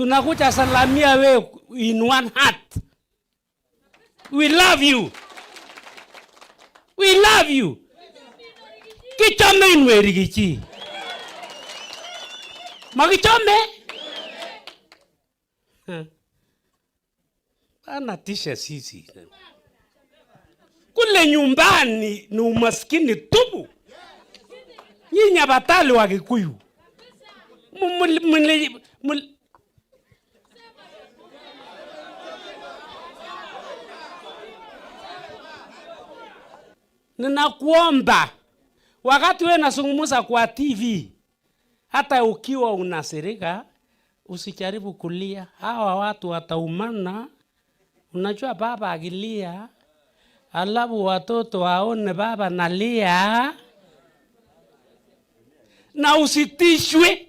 Tunakuja salamia we in one heart. We love you. We love you. Kichome inweri kichi. Makichome? Anatisha sisi. Kule nyumbani ni umaskini tupu. Nyinyi abatali wa Kikuyu. Ninakuomba wakati wewe unazungumza kwa TV, hata ukiwa unasirika, usijaribu kulia. Hawa watu wataumana. Unajua baba akilia, alafu watoto waone baba nalia, na usitishwe.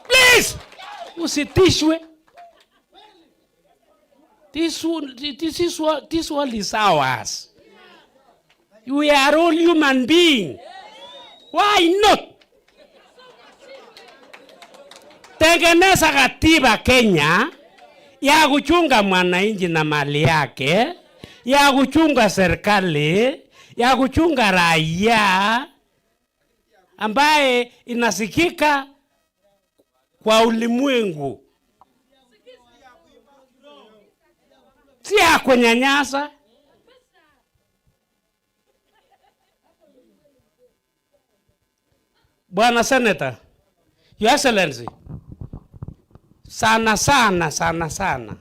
Please, usitishwe. This world is ours. We are all human beings. Why not? Tengeneza katiba Kenya ya kuchunga mwananchi na mali yake, ya kuchunga serikali, ya kuchunga raia, ambaye inasikika kwa ulimwengu, si ya kunyanyasa. Bwana Senator, Your Excellency, sana sana sana sana,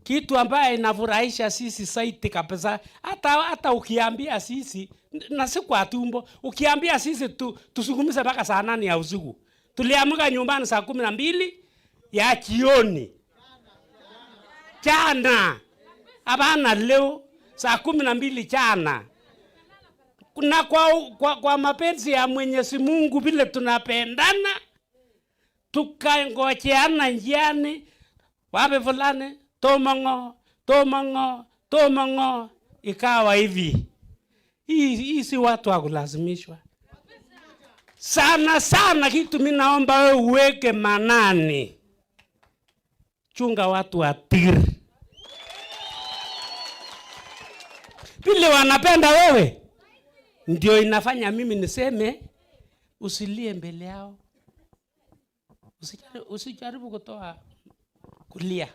kitu ambaye inafurahisha sisi saiti kabisa, hata ukiambia sisi na si kwa tumbo, ukiambia sisi tuzungumze mpaka saa 8 ya usiku. Tuliamka nyumbani saa 12 ya jioni jana, hapana leo saa 12 jana. Na kwa mapenzi ya Mwenyezi Mungu vile tunapendana, tukangojeana njiani, wape fulani tomongo tomongo tomongo, ikawa hivi. Hii si watu wa kulazimishwa. Sana sana kitu mimi naomba wewe uweke manani, chunga watu wa Tir vile wanapenda wewe. Ndio inafanya mimi niseme usilie mbele yao. Usijaribu kutoa kulia.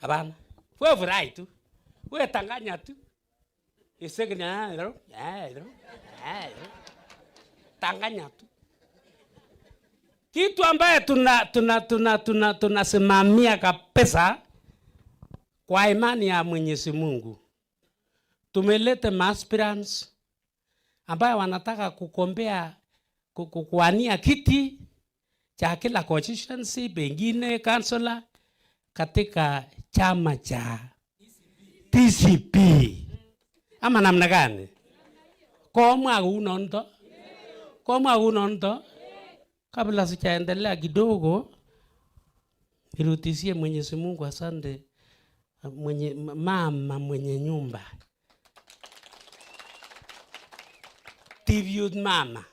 Hapana. Wewe furahi tu. Wewe tanganya tu. Tanganya tu. Kitu ambaye tunasimamia kabisa kwa imani ya Mwenyezi Mungu. Tumeleta aspirants ambaye wanataka kuwania kiti cha kila constituency, pengine councillor katika chama cha TCP. Ama namna gani? Komwa kuunondo? Komwa kuunondo? Kabla sijaendelea kidogo, nirudishie Mwenyezi Mungu asante, mwenye mama mwenye nyumba. Tribute mama.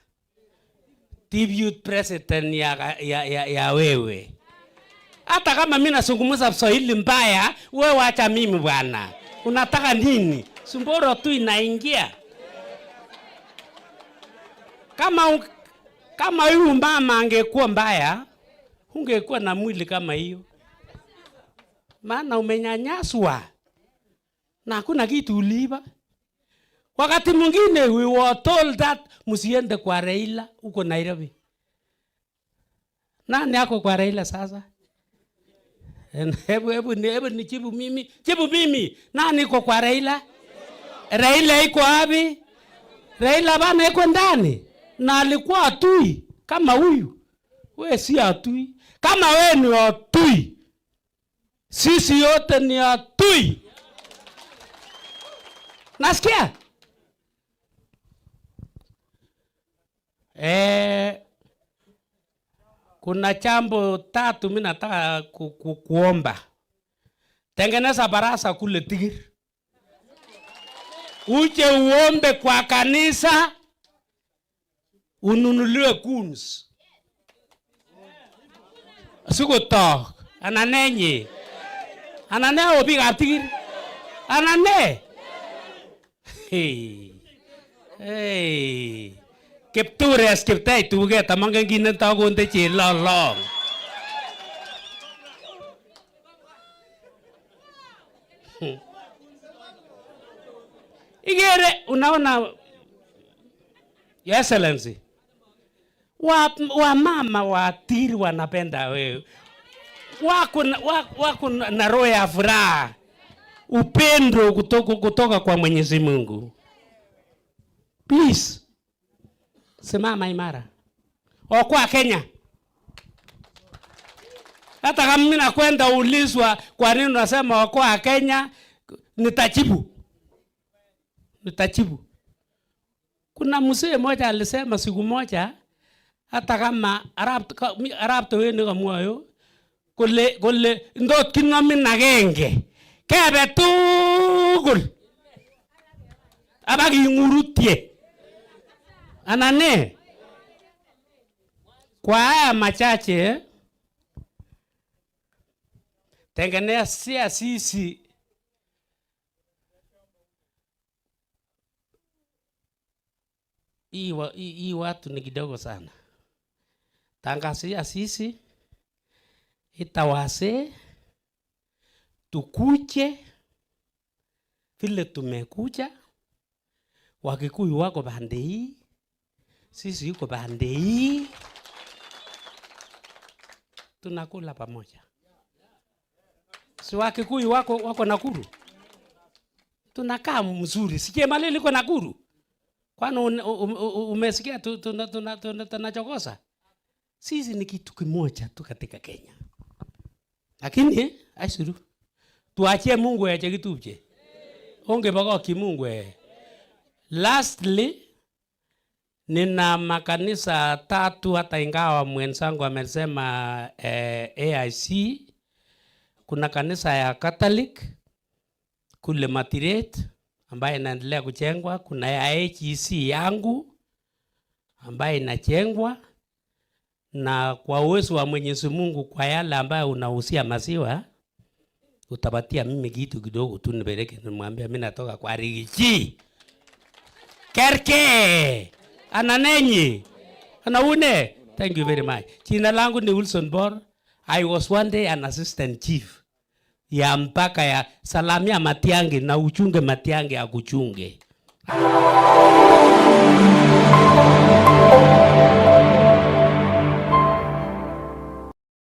Tribute president ya wewe. Hata kama mimi nazungumza Kiswahili mbaya, wewe wacha mimi bwana. Unataka nini? Sumboro tu inaingia. Kama huyu mama angekuwa mbaya, ungekuwa na mwili kama hiyo. Maana umenyanyaswa na hakuna kitu uliiba. Wakati mwingine we were told that msiende kwa Raila huko Nairobi. Nani ako kwa Raila sasa? Hebu nijibu mimi. Jibu mimi. Nani iko kwa Raila? Raila iko wapi? Raila bana iko ndani. Na alikuwa atui kama huyu. We si atui. Kama we ni atui, sisi yote ni atui. Nasikia? Kuna jambo tatu mimi nataka kuomba. Tengeneza barasa kule Tigir. Uje uombe kwa kanisa, ununuliwe guns. Sikotok anan nenyi anan ne o biikab Tigir anan ne? Hey. Hey. Kiptures kiptei tuget amangen kit netakonde chelolong. Ikere, unaona Your Excellency, wa mama wa Tigiri wanapenda wewe, wako na roho ya furaha, upendo kutoka kwa Mwenyezi Mungu. Please, simama imara, okoa Kenya. Hata kama mimi nakwenda ulizwa kwa nini unasema okoa Kenya, nitajibu, nitajibu. Kuna mzee mmoja alisema siku moja, hata kama arap Towet nekamwoe kole ndot kinomin agenge kebe tugul abaking'urutye anan ne. Kwa haya machache, tengenezea sisi hii watu ni kidogo sana. Tangazia sisi itawase tukuje vile tumekuja. Wakikuyu wako pande hii, sisi yuko pande hii, tunakula pamoja. Si Wakikuyu wako Nakuru, tunakaa mzuri. Si Chemalil iko Nakuru? Kwani umesikia tunachokosa? Sisi ni kitu kimoja tu katika Kenya. Lakini aisiru tuachie Mungu chekitupche. Ongebakokyi Mungu. Lastly, nina makanisa tatu hata ingawa mwenzangu amesema AIC. Kuna kanisa ya Catholic kule Matiret ambaye inaendelea kujengwa. Kuna ya AGC yangu ambaye inajengwa, na kwa uwezo wa Mwenyezi Mungu, kwa yale ambayo unahusia maziwa utapatia mimi kitu kidogo tu nipeleke, nimwambia mimi natoka kwa Riggy G. Kerke ananenyi anaune. Thank you very much. Jina langu ni Wilson Bor. I was one day an assistant chief ya mpaka ya salamia Matiang'i na uchunge Matiang'i akuchunge.